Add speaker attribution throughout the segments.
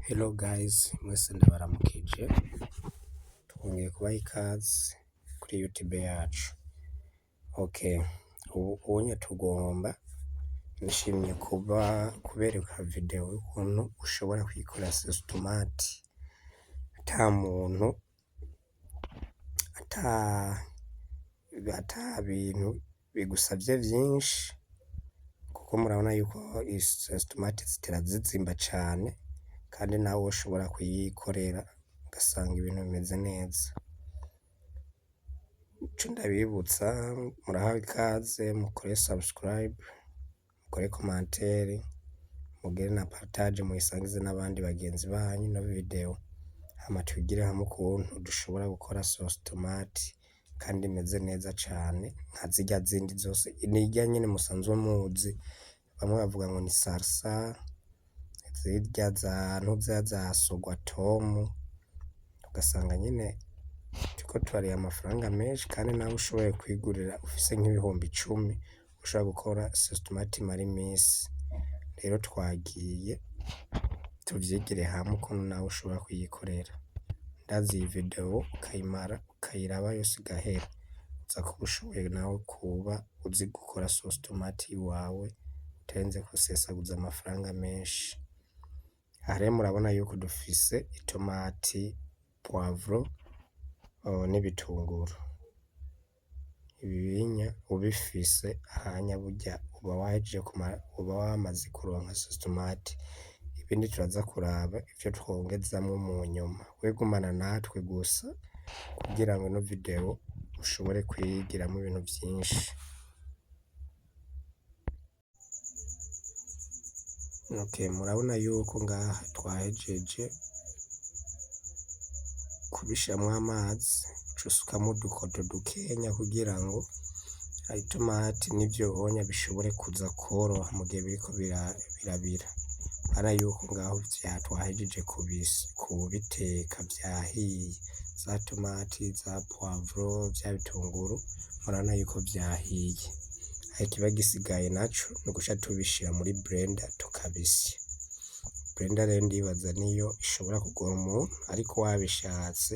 Speaker 1: Hello guys, mwese ndabaramukije, twongeye kubaha ikaze kuri YouTube yacu. Okay, ubu unye tugomba nishimye kuba kubereka video y'ukuntu ushobora kwikora sauce tomate ata muntu ata bintu bigusavye vyinshi, kuko murabona yuko sauce tomate zitera zizimba cane, kandi nawe ushobora kuyikorera ugasanga ibintu bimeze neza. Ico ndabibutsa, murahawe ikaze, mukore subscribe, mukore commentaire, mugire na partage, muyisangize n'abandi bagenzi banyu ino video, hama twigire hamwe ukuntu dushobora gukora sauce tomate kandi imeze neza cane nka zirya zindi zose, nirya nyene musanzwe muzi. Bamwe bavuga ngo ni salsa, zirya za ntuza za sogwatomu, ugasanga nyene turiko turariha amafaranga menshi, kandi nawe ushoboye kwigurira ufise nk'ibihumbi 10 ushobora gukora sauce tomate imara imisi. Rero twagiye tuvyigire hamwe ukuntu nawe ushobora kuyikorera. Ndazi iyi video ukayimara ukayiraba yose igahera, uza kuba ushoboye nawe kuba uzi gukora sauce tomate iwawe utarinze gusesaguza amafaranga menshi. Aha rero murabona yuko dufise itomati, poivron n'ibitunguru. Ibi binya ubifise ahanya burya uba wahejeje kumara, uba wamaze kuronka sauce tomate. Ibindi turaza kuraba ivyo twongezamwo mu nyuma. We gumana natwe gusa kugira ngo ino video ushobore kuyigiramwo ibintu vyinshi. Okay, murabona yuko ngaha twahejeje kubishiramwo amazi, uca usukamwo udukoto dukenya kugira ngo itomati n'ivyohonya bishobore kuza kworoha mu gihe biriko birabira. Urabona yuko ngaho twahejeje kubiteka vyahiye, za tomati, za poivron, vya bitunguru, murabona yuko vyahiye. Aho ikiba gisigaye naco ni uguca tubishira muri blender tukabisya. Blender rero ndibaza niyo ishobora kugora umuntu, ariko wabishatse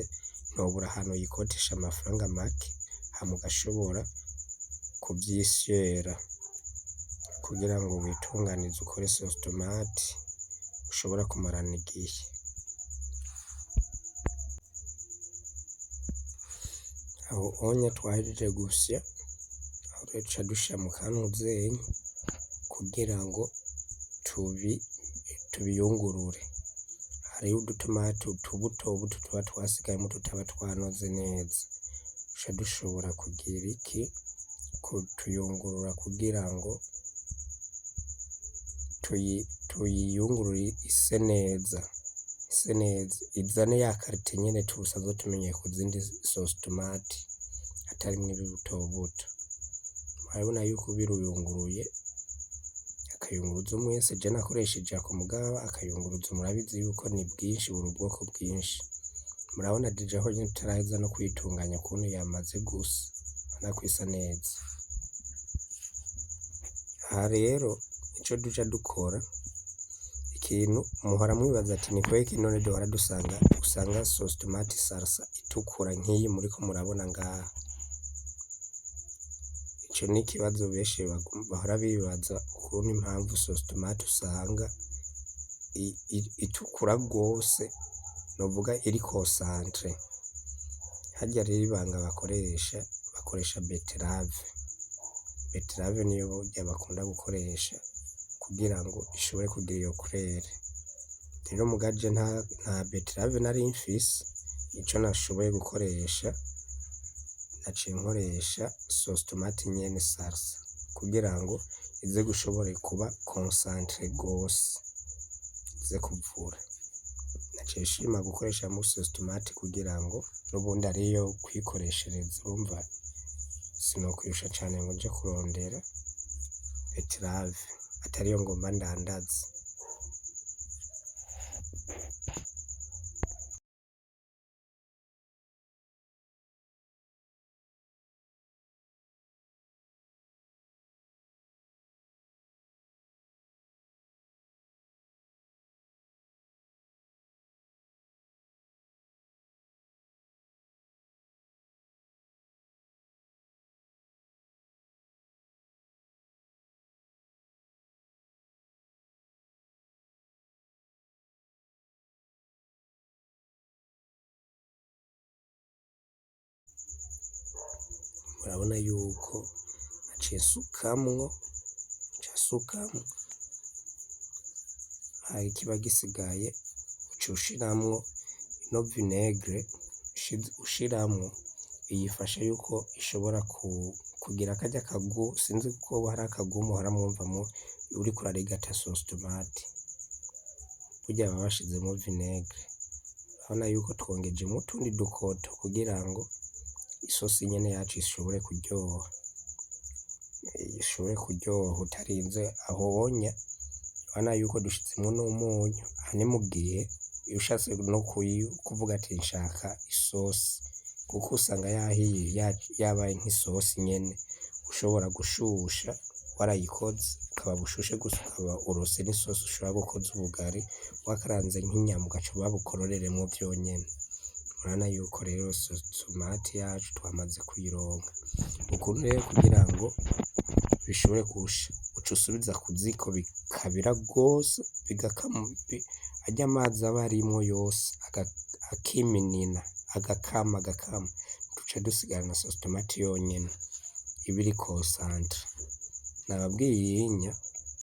Speaker 1: ntobura ahantu uyikotesha amafaranga make, hama ugashobora kuvyisyera kugira ngo witunganize ukore sauce tomate ushobora kumarana igihe. Aho onye twahejeje gusya, aho rero duca dushira mu kantuzenyi kugira ngo tubiyungurure. Hariho udutomati utubutobuto tuba twasigayemwo tutaba twanoze neza, duca dushobora kugira iki, kutuyungurura kugira ngo tuyiyungurure ise neza, ise neza, izane ya karite nyene tusanzwe tumenyeye ku zindi sauce tomate hatarimwo ibibutobuto. Murabona yuko biruyunguruye, akayunguruzo mwese, je nakoresheje ako, mugabo akayunguruzo murabizi yuko ni bwinshi, buri ubwoko bwinshi. Murabona déjà ho nyene tutaraheza no kuyitunganya ukuntu yamaze gusa, urabona ko isa neza. Aha rero ico duca dukora, ikintu muhora mwibaza ati ni kubera iki none duhora dusanga usanga sauce tomate salsa itukura nk'iyi muriko murabona ngaha. Ico ni ikibazo benshi bahora bibaza, ukuntu impamvu sauce tomate usanga itukura gose, novuga iri concentrée. Harya rero ibanga bakoresha, bakoresha betterave. Betterave niyo burya bakunda gukoresha kugira ngo ishobore kugira iyo couleur. Rero muga je nta betterave nari mfise, ico nashoboye gukoresha, naciye nkoresha sauce tomate nyene salsa kugira ngo ize gushobore kuba concentrée gose, ize kuvura. Naciye nshima gukoreshamwo sauce tomate kugira ngo n'ubundi ariyo kwikoreshereza, urumva sinokwirusha cane ngo nje kurondera betterave atariyo ngomba ndandaze. Murabona yuko naciye nsukamwo, nca nsukamwo, hari ikiba gisigaye uca ushiramwo ino vinaigre, ushiramwo iyifasha yuko ishobora kugira karya kagu, sinzi ko hari akagu muhora mwumva uriko urarigata sauce tomate, burya baba bashizemwo vinaigre. Urabona yuko twongejemwo utundi dukoto kugira ngo isosi nyene yacu ishobore kuryoha, ishobore kuryoha utarinze ahonya. Urabona yuko dushizemwo n'umunyu, aha ni mu gihe ushatse no kuvuga ati nshaka isosi, kuko usanga yahiye yabaye nk'isosi nyene, ushobora gushusha warayikoze ukaba bushushe gusa ukaba urose n'isosi ushobora gukoza ubugari wakaranze nk'inyama ugaca babukororeremwo vyonyene. Murabona yuko rero sauce tomate yacu twamaze kuyironka. Ukuntu rero kugira ngo bishobore gusha, uca usubiza ku ziko bikabira gose, bigakama arya mazi aba arimwo yose akiminina agakama agakama, duca dusigarana sauce tomate yonyene iba iri concentrée. Nababwiye iyinya